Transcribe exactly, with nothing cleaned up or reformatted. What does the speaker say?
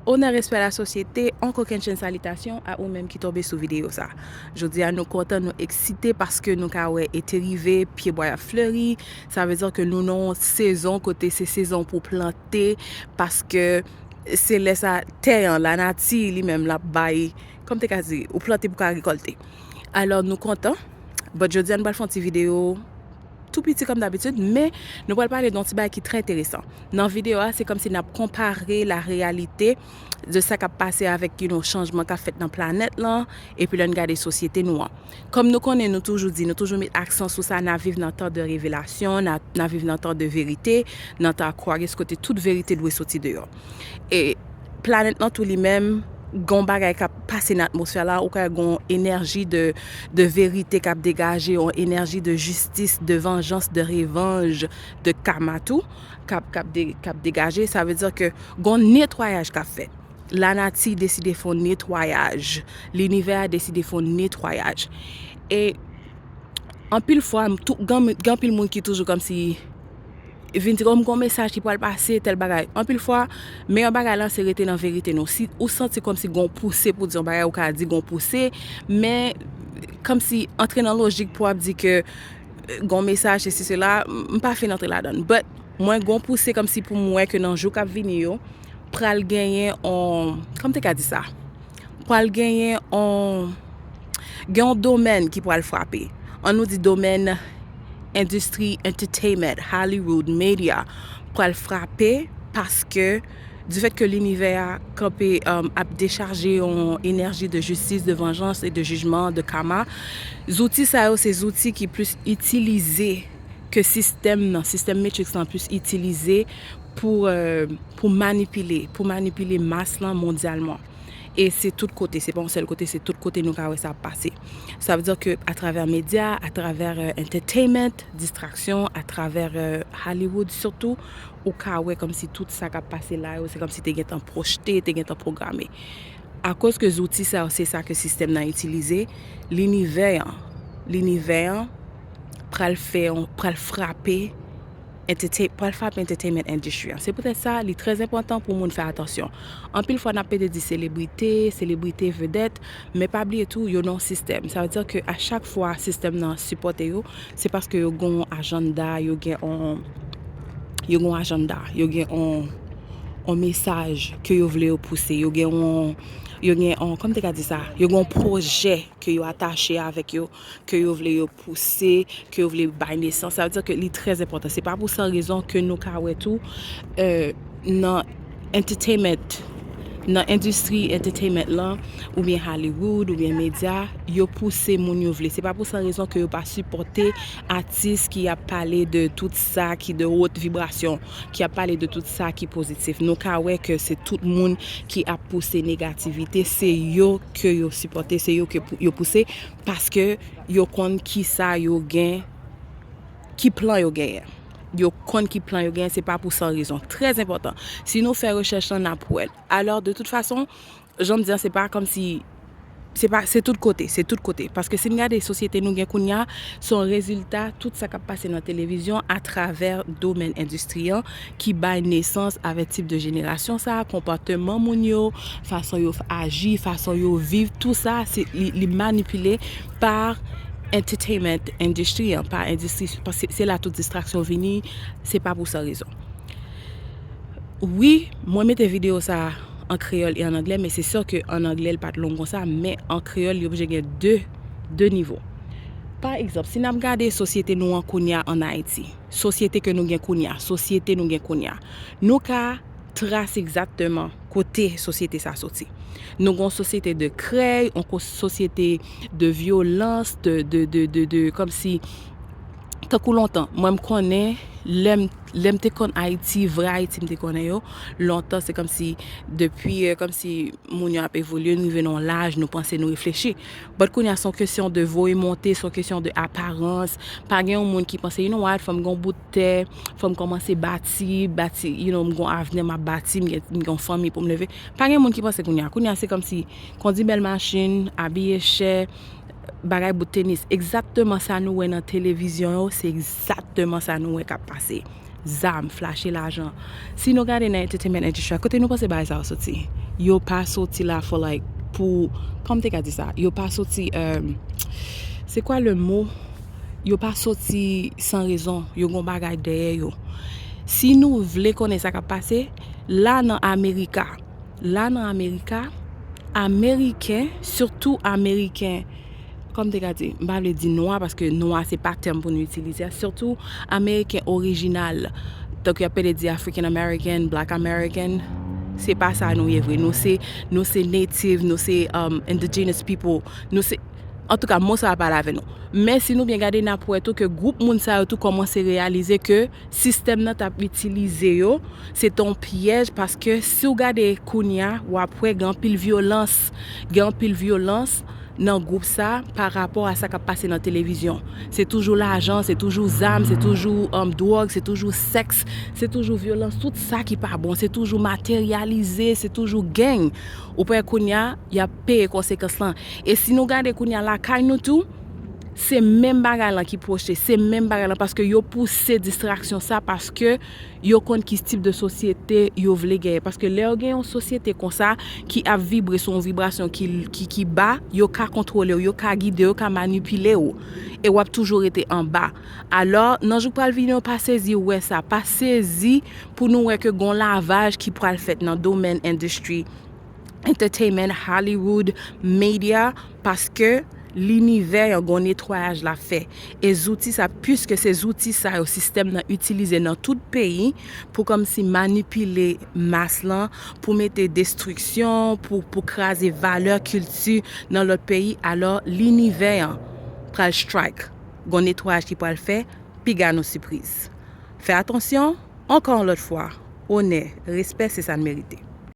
Onè, respè lasosyete, on kokennchenn salitasyon a ou menm ki tonbe sou videyo sa. Jodi a nou kontan, nou eksite paske nou ka wè ete rive, pyebwa y ap fleri. Sa vle di ke nou nan yon sezon kote se sezon pou plante, paske se lè sa tè an, lanati li menm l ap bay, kòm te ka di, ou plante pou ka rekòlte. Alò nou kontan, but jodi a nou pral fè yon ti videyo tou piti kòm dabitid, men nou pral pale de yon ti bagay ki trè enteresan. Nan videyo a, se kòmsi n ap konpare la reyalite de sa k ap pase avèk, you know, chanjman k ap fèt nan planèt lan, epi lè n gade sosyete nou an. Kòm nou konnen, nou toujou di, nou toujou met aksan sou sa, n ap viv nan tan de revelasyon, n ap, n ap viv nan tan de verite, nan tan Aquarius kote tout verite dwe soti deyò. E planèt lan tou li menm, gon bagay k ap pase nan atmosfè la, ou ka gon enèji de, de verite k ap degaje, yon enèji de jistis, de vanjans, de revanj, de kama tou, k ap, k ap de, k ap degaje. Sa vle di ke gon netwayaj k ap fèt. Lanati deside fè yon netwayaj. Linivè a deside fè yon netwayaj. E anpil fwa, m tou, gen, gen anpil moun ki toujou kòmsi vin di, "Oh, m gon mesaj ki pral pase, tèl bagay." Anpil fwa, meyè bagay lan se rete nan verite nou. Si ou santi kòmsi gon pouse pou di yon bagay, ou ka di gon pouse, men kòmsi antre nan lojik pou ap di ke, eh, gon mesaj, sesi, sela, m, m pa fin antre ladan l. But, mwen gon pouse kòmsi pou m wè ke nan jou k ap vini yo, pral genyen on, kòm te ka di sa? Pral genyen on, gen yon domèn ki pral frape. An nou di domèn endistri entertainment, Hollywood, media pral frape paske du fait que linivè a kanpe, um, ap dechaje yon enèji de jistis, de vanjans e de jijman, de kama, zouti sa yo se zouti ki plis itilize ke sistèm nan, sistèm Matrix lan plis itilize pou, euh, pou manipile, pou manipile mas lan mondyalman. E se tout kote, se pa yon sèl kote, se tout kote nou ka wè sa ap pase. Sa vle di ke atravè medya, atravè, euh, entertainment, distraksyon, atravè, euh, Hollywood sitou, ou ka wè kòmsi tout sa k ap pase la yo, se kòmsi te gentan pwojte, te gentan pwograme. Akoz ke zouti sa yo, se sa ke sistèm nan itilize, linivè an, linivè an pral fè, pral frape entertain-, pral frape entertainment industry an. Se poutèt sa, li trè enpòtan pou moun fè atansyon. Anpil fwa, n ap pede di selebrite, selebrite, vedèt, men pa bliye tou, yo nan yon sistèm. Sa vle di ke a chak fwa sistèm nan sipòte yo, se paske yo gen yon ajanda, yo gen yon, yo gen yon ajanda, yo gen yon, yon mesaj ke yo vle yo pouse, yo gen yon, yo gen yon, kòm te ka di sa, yo gen yon pwojè ke yo atache avèk yo, ke yo vle yo pouse, ke yo vle bay nesans. Sa vle di ke li trè enpòtan. Se pa pou san rezon ke nou ka wè tou, euh, nan entertainment, nan endistri entertainment lan, oubyen Hollywood, oubyen medya, yo pouse moun yo vle. Se pa pou san rezon ke yo pa sipòte atis ki ap pale de tout sa ki de wot vibrasyon, ki ap pale de tout sa ki pozitif. Nou ka wè ke se tout moun ki ap pouse negativite, se yo ke yo sipòte, se yo ke pou-, yo pouse, paske yo konn ki sa yo gen, ki plan yo genyen. Yo konn ki plan yo genyen, se pa pou san rezon. Trè enpòtan. Si nou fè rechèch lan, n ap wè l. Alò, de tout fason, jan m di an, se pa kòmsi, se pa, se tout kote, se tout kote. Paske si n gade sosyete nou gen kounye a, se yon rezilta tout sa k ap pase nan televizyon atravè domèn endistri an ki bay nesans avèk tip de jenerasyon sa, konpòteman moun yo, fason yo aji, fason yo viv, tou sa, se, li, li manipile pa entertainment industry an, pa endistri, paske se la tout distraksyon vini, se pa pou san rezon. Wi, mwen mete videyo sa an kreyòl e an anglè, men se sè ke an anglè l pa t long konsa, men an kreyòl li oblije gen de, de nivo. Pa egzanp, si n ap gade sosyete nou an kounye a an Ayiti, sosyete ke nou gen kounye a, sosyete nou gen kounye a, nou ka trase egzakteman kote sosyete sa soti. Nou gen yon sosyete de krèy, yon ko-, sosyete de vyolans, de, de, de, de, de, kòmsi, tankou lontan, mwen m konnen, lè m, lè m te konn Ayiti, vrè Ayiti m te konnen yo, lontan, se kòmsi, depi, euh, kòmsi moun yo ap evolye, nou rive nan yon laj, nou panse, nou reflechi. But kounye a, se yon kesyon de voye monte, se yon kesyon de aparans. Pa gen yon moun ki panse, you know what, fò m gen yon bout tè, fò m kòmanse bati, bati, you know, m gen yon avni m ap bati, m gen, m gen yon fanmi pou m leve. Pa gen moun ki panse kounye a. Kounye a, se kòmsi kondi bèl machin, abiye chè, bagay bout tenis. Egzakteman sa nou wè nan televizyon yo, se egzakteman sa nou wè k ap pase. Zam, flache lajan. Si nou gade nan entertainment industry, kote nou panse bagay sa yo soti? yo pa soti la for like, pou, kòman m te ka di sa? Yo pa soti, euh, c'est quoi le mot? Yo pa soti san rezon, yo gon bagay dèyè yo. Si nou vle konnen sa k ap pase, la nan Amerika, la nan Amerika, Ameriken, sitou Ameriken, kòm m te ka di, m pa vle di nwa, paske nwa se pa tèm pou nou itilize a, sitou Ameriken orijinal, tankou y ap pede di African American, Black American, se pa sa nou ye vre. Nou se, nou se native, nou se, um, indigenous people, nou se, antouka, mo sa a pale avè nou. Men si nou byen gade, n ap wè tou ke gwoup moun sa yo tou kòmanse reyalize ke sistèm nan t ap itilize yo, se te yon pyèj, paske si w gade kounye a, w ap wè gen anpil vyolans, gen anpil vyolans nan gwoup sa pa rapò a sa k ap pase nan televizyon. Se toujou lajan, se toujou zam, se toujou, um, dwòg, se toujou sèks, se toujou vyolans, tout sa ki pa bon, se toujou materyalize, se toujou gang. Ou wè kounye a, y ap peye konsekans lan. E si nou gade kounye a lakay nou tou, se menm bagay lan ki pwoche, se menm bagay lan, paske yo pouse distraksyon sa, paske yo konn ki tip de sosyete yo vle genyen. Paske lè yo gen yon sosyete konsa ki ap vibre sou yon vibrasyon ki, ki, ki ba, yo ka kontwole w, yo ka gide w, yo ka manipile w. E w ap toujou rete anba. Alò, nan jou k pral vini yo, pa sezi wè sa, pa sezi pou nou wè ke gon lavaj ki pral fèt nan domèn endistri entertainment, Hollywood, media, paske linivè an gon netwayaj l ap fè. E zouti sa, piske se zouti sa yo sistèm nan itilize nan tout peyi pou kòmsi manipile mas lan, pou mete destriksyon, pou, pou kraze valè kilti nan lòt peyi, alò linivè an pral strike. Gon netwayaj ki pral fè, piga nou sipriz. Fè atansyon, ankò yon lòt fwa, onè, respè, se sa n merite.